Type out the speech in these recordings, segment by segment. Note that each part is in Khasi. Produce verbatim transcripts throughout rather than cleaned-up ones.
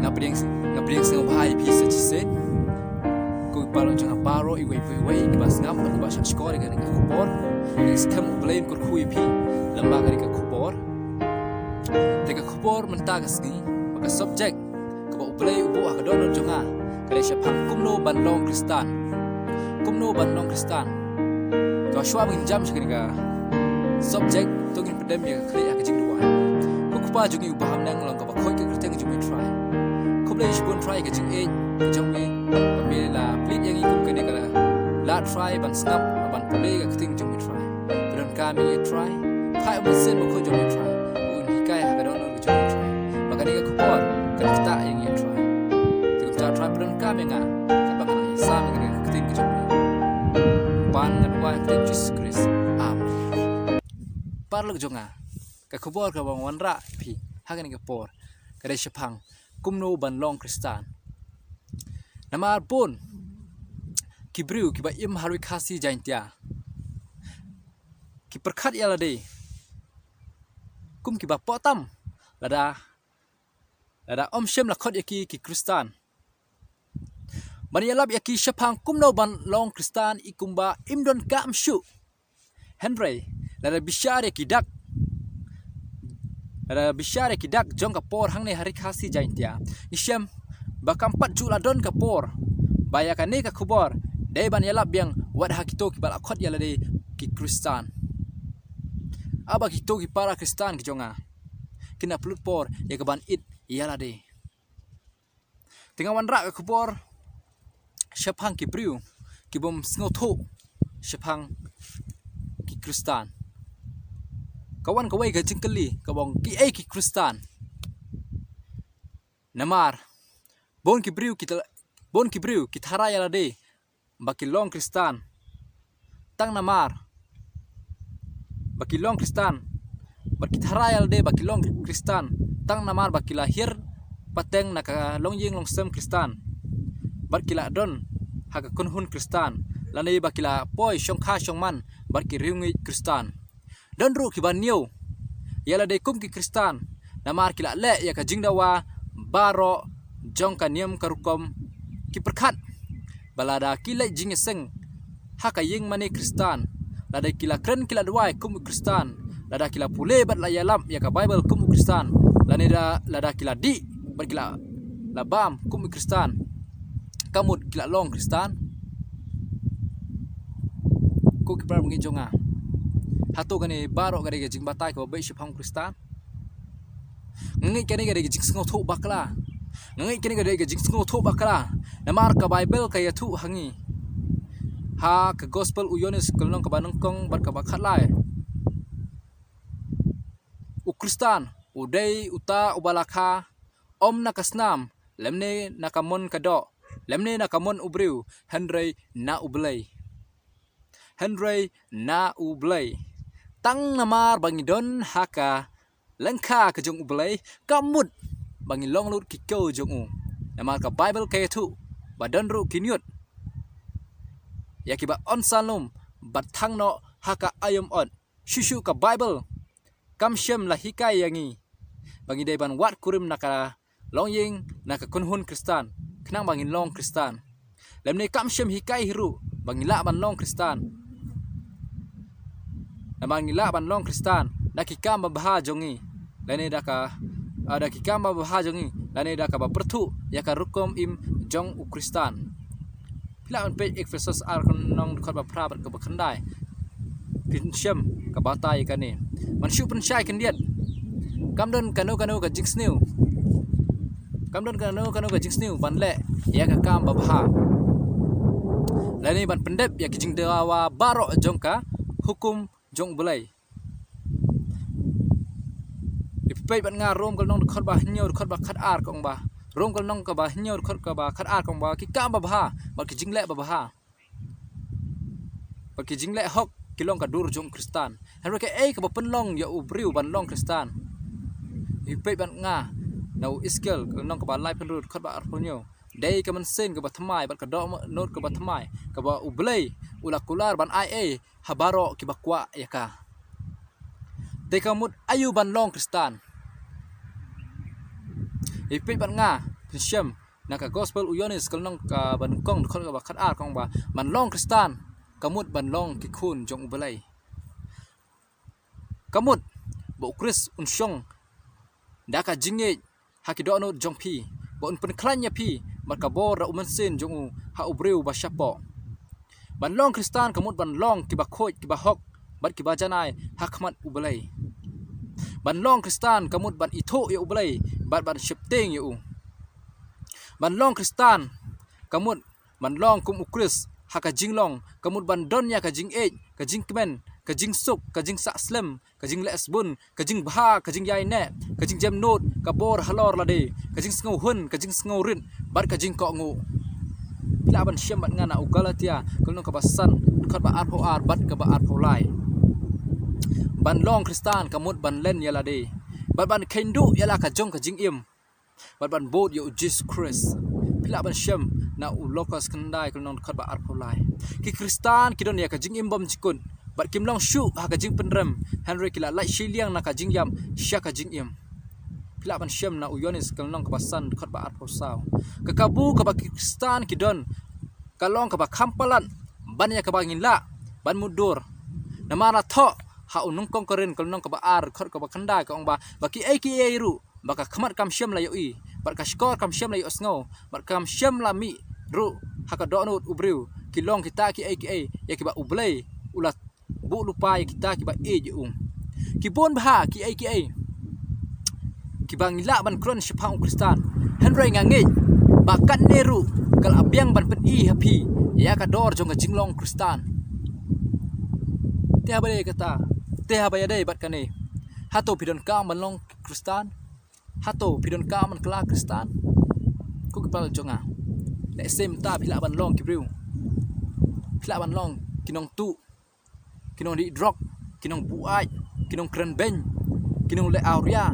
Nga pdiang, nga pdiang sngewbha ïa phi sa shisien. Ko ki paralok jong nga baroh, iwei pa iwei, kiba sngap bad kiba shah shkor ïa kane ka khubor. Nga skhem U Blei un kyrkhu ïa phi lyngba kane ka khubor. Te ka khubor mynta ka sngi, ba ka subject kaba U Blei u buh ha ka dohnud jong nga, ka dei shaphang kumno ban long Khristan. Kumno ban long Khristan. To shuwa ban jam sha kane ka subject, to ngin pdiang ïa ka khlieh ha ka jingduwai. Ko Kpa jong ngi uba ha bneng, long kaba khuid ka kyrteng jong me Trai. Khublei shibun Trai ka jingïeit ka jong me, ba me la plie ïa ngi kum kane ka lad Trai ban sngap, ban pule ka ktien jong me Trai. Pyndonkam ïa ngi Trai. Phai U Mynsiem Bakhuid jong me Trai, un hikai ha ka dohnud ka jong me Trai, ba kane ka khubor kan ktah ïa ngi Trai. Te kumta Trai pyndonkam ïa nga, katba nga nang ïasam ïa kane ka ktien ka jong me. Ban nga duwai ha ka kyrteng Jisu Khrist. Amen. Paralok jong nga, ka khubor kaba nga wanrah ïa phi ha kane ka por, ka dei shaphang kumno ban long Khristan. Namar bun ki briew kiba im ha Ri Khasi Jaiñtia ki pyrkhat ïa lade kum kiba poh tam lada, lada ym shym la khot ïa ki ki Khristan. Ban ïalap ïa ki shaphang kumno ban long Khristan, i kumba im donkam shuh. Hynrei lada bishar ïa ki dak, lada bishar ïa ki dak jong ka por hangne ha Ri Khasi Jaiñtia, ngi shem ba kam pat ju la don ka por ba ïa kane ka khubor dei ban ïalap biang wat ha kito kiba la khot ïa lade ki Khristan. Haba kito ki para Khristan ki jong nga kin ïa pynlut por ïa kaban ïeit ïa lade. Te nga wanrah ka khubor shaphang ki briew kibym sngewthuh shaphang ki Khristan. Ka wan kawei ka jingkylli kaba ong, kiei ki Khristan? Namar bun ki briew ki tla-, bun ki briew ki tharai ïa lade ba ki long Khristan tang namar ba ki long Khristan, bad ki tharai ïa lade ba ki long Khristan tang namar ba ki la hiar pateng na ka longïing longsem Khristan, bad ki la don ha ka kynhun Khristan, lane ba ki la poi shongkha shongman bad ki riewngeit Khristan. Don ruh kiba ñiew ïa lade kum ki Khristan namar ki la leh ïa ka jingdawa baroh jong ka niam ka rukom. Ki pyrkhat ba lada ki leit jingïaseng ha ka ïing mane Khristan, lada ki la kren ki la duwai kum u Khristan, lada ki la pule bad la ïalap ïa ka Baibl kum u Khristan, lane da, lada ki la dih bad ki la, la bam kum u Khristan, ka mut ki la long Khristan. Ko ki para bangeit jong nga, hato kane baroh ka dei ka jingbatai kaba beit shaphang u Khristan? Nga ngeit kane ka dei ka jingsngewthuh bakla. Nga ngeit kane ka dei ka jingsngewthuh bakla. Namar ka Baibl ka ïathuh ha ngi ha ka Gospel u Ïoannis ka lynnong kaba nyngkong bad kaba khatlai, u Khristan u dei uta uba la kha, ym na ka snam, lymne na ka mon ka doh, lymne na ka mon u briew, hynrei na U Blei. Hynrei na U Blei. Tang namar ba ngi don ha ka lyngkha ka jong U Blei, ka mut ba ngi long lut ki kew jong u. Namar ka Baibl ka ïathuh ba don ruh ki ñiut ïa kiba yn san lum bad thang noh ha ka aïom ot. Shuh shuh ka Baibl kam shym la hikai ïa ngi ba ngi dei ban wad kurim na ka longïing, na ka kynhun Khristan, khnang ba ngin long Khristan. Lymne kam shym hikai hi ruh ba ngi lah ban long Khristan. Namar ngi lah ban long Khristan da ki kam babha jong ngi, lane da ka, ah, da ki kam babha jong ngi, lane da kaba pyrthuh ïa ka rukom im jong u Khristan. Phi lah ban peit Ephesos ar ka lynnong dkhot ba phra bad kaba khyndai. Phin shem ka batai ïa kane. Man shu pynshai khyndiat. Kam don kano kano ka jingsniew. Kam don kano kano ka jingsniew ban leh ïa ka kam babha, lane ban pyndep ïa ka jingdawa baroh jong ka hukum jong U Blei. Ïa phi peit bad nga Rom ka lynnong dkhot ba hynñiew dkhot ba khatar ka ong ba. Rom ka lynnong kaba hynñiew dkhot kaba khatar ka ong ba ki kam babha bad ki jingleh babha bad ki jingleh hok ki long ka dur jong u Khristan. Hynrei kaei kaba pynlong ïa u briew ban long Khristan? Ïa phi peit bad nga na u Esekiel ka lynnong kaba laiphew hynriew dkhot ba arphew hynñiew. Dei ka mynsiem kaba thymmai bad ka dohnud kaba thymmai kaba U Blei u la kular ban ai ei ha baroh kiba kwah ïa ka. Te ka mut aïu ban long Khristan? Ïa phi peit bad nga Phin shem na ka gospel u Ïoannis ka lynnong kaba nyngkong dkhot kaba khatar ka ong ba ban long Khristan ka mut ban long ki khun jong u Blei. Ka mut ba u Khrist un shong da ka jingngeit ha ki dohnud jong phi, ba un pynkhlaiñ ïa phi bad ka bor da u mynsiem jong u ha u briew ba shapoh. Ban long Khristan ka mut ban long kiba khuid, kiba hok bad kiba janai ha khmat u Blei. Ban long Khristan ka mut ban ithuh ïa u Blei bad ban sheptieng ïa u. Ban long Khristan ka mut ban long kum u Khrist ha ka jinglong, ka mut ban don ïa ka jingïeit, ka jingkmen, ka jingsuk, ka jingsah slem, ka jingleh sbun, ka jingbha, ka jingïaineh, ka jingjemnud, ka bor halor lade, ka jingsngewhun, ka jingsngewrit bad ka jingkohnguh. Phi lah ban shem bad nga na u Galatia ka lynnong kaba san, dkhot ba arphew ar bad kaba arphew lai. Ban long Khristan ka mut ban len ïa lade bad ban kheiñ duh ïa la ka jong ka jingim bad ban bud ïa u Jisu Khrist. Phi lah ban shem na u Lukas khyndai ka lynnong dkhot ba arphew lai. Ki Khristan ki don ïa ka jingim bymjukut bad kim long shuh ha ka jingpynrem, hynrei ki la lait shiliang na ka jingïap sha ka jingim. Phi lah ban shem na u Ïoannis ka lynnong kaba san dkhot ba arphew saw. Ka kabu kaba ki Khristan ki don ka long kaba kham palat ban ïa kaba ngin lah ban mutdur. Namar la thoh ha u nyngkong Korinth ka lynnong kaba ar dkhot kaba khyndai ka ong ba, ba kiei kiei ruh ba ka khmat kam shym la ïohi, bad ka shkor kam shym la ïohsngew, bad kam shym la mih ruh ha ka dohnud u briew, ki long kita kiei kiei ïa kiba u Blei u la buh lypa ïa kita kiba ïeit ïa u. Ki bun bha kiei kiei kiba ngi lah ban kren shaphang u Khristan, hynrei nga ngeit ba katne ruh ka la biang ban pyni ha phi ïa ka dor jong ka jinglong Khristan. Te haba ïadei kata, te haba ïadei bad kane, hato phi donkam ban long Khristan? Hato phi donkam ban kylla Khristan? Ko ki paralok jong nga, lehse mynta phi lah ban long ki briew, phi lah ban long ki nongtuh, ki nongdih drok, ki nongbuaid, ki nongkren beiñ, ki nongleh awria,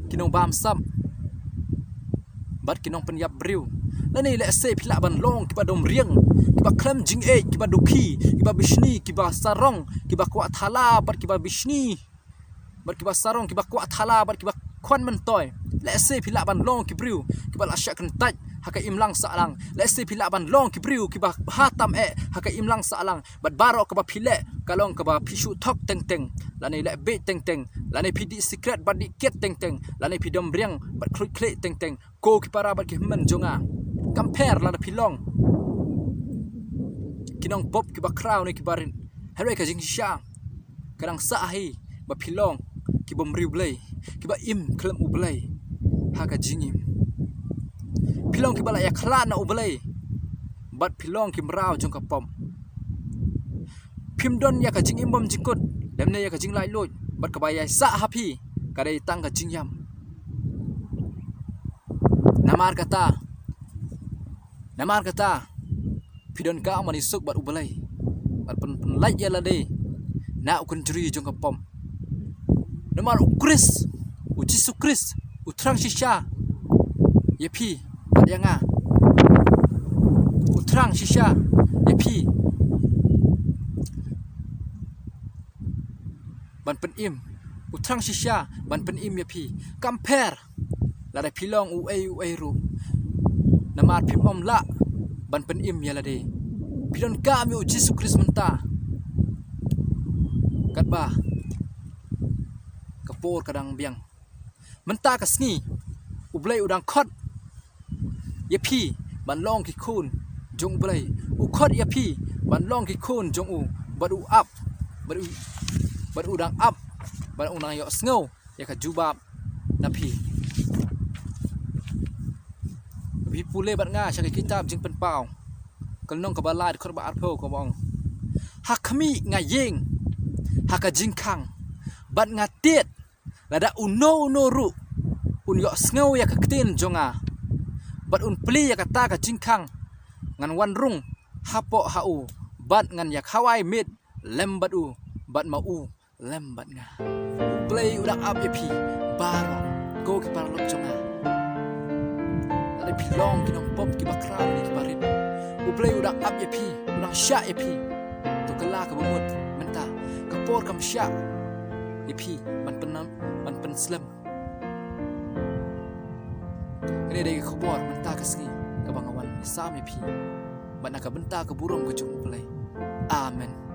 ki nongbamsap bad ki nongpynïap briew. Lane lehse phi lah ban long kiba domriang, kiba khlem jingïeit, kiba dukhi, kiba bishni, kiba sarong, kiba kwah thala bad kiba bishni, bad kiba sarong, kiba kwah thala bad kiba khwan myntoi. Lehse phi lah ban long ki briew kiba la shah kyntait ha ka imlang sahlang. Lehse phi lah ban long ki briew kiba bha tam eh ha ka imlang sahlang, bad baroh kaba phi leh ka long kaba phi shu thok teng teng, lane leh bieit teng teng, lane phi dih sikret bad dih kiad teng teng, lane phi domriang bad khluit khlieh teng teng. Ko ki para bad ki hynmen jong nga, kam pher lada phi long ki nongpop kiba khraw ne kiba rit, hynrei ka jingshisha ka dang sah hi ba phi long ki bym riewblei, kiba im khlem U Blei ha ka jingim. Phi long kiba la ïakhlad na U Blei bad phi long ki mraw jong ka pop. Phim don ïa ka jingim bymjukut lymne ïa ka jinglaitluid, bad kaba ïaisah ha phi ka dei tang ka jingïap. Namar kata, namar kata, phi donkam ban ïasuk bad U Blei bad pyn, pynlait ïa lade na u kynjri jong ka pop. Namar U Khrist, U Jisu Khrist, u thrang shisha ïa phi bad ïa nga. U thrang shisha ïa phi ban pynim. U thrang shisha ban pynim ïa phi. Kam pher lada phi long uei uei ruh, namar phim lah ban pynim ïa lade. Phi donkam ïa U Jisu Khrist mynta, katba ka por ka dang biang. Mynta ka sngi U Blei u dang khot ïa phi ban long ki khun jong U Blei. U khot ïa phi ban long ki khun jong u, bad u ap, bad u, bad u dang ap, bad u dang ïohsngew ïa ka jubab na phi. Phi pule bad nga sha ka kitab Jingpynpaw, ka lynnong kaba lai, dkhot ba arphew, kaba ong: Ha khmih nga ïeng ha ka jingkhang bad nga tied lada uno uno ruh un ïohsngew ïa ka ktien jong nga bad un plie ïa kata ka jingkhang, ngan wan rung hapoh ha u bad ngan ïakhawai miet lem bad u, bad ma u lem bad nga. U Blei u dang ap ïa phi baroh, ko ki paralok jong nga. Lada phi long ki nongpop kiba khraw ne kiba rit, U Blei u dang ap ïa phi, u dang shah ïa phi. To kylla kaba mut mynta, ka por kam shah ïa phi ban pyn, ban pynslem. Ka Kane dei ka khubor mynta ka sngi kaba nga wan sam ïa phi, bad na ka bynta ka burom ka jong U Blei. Amen.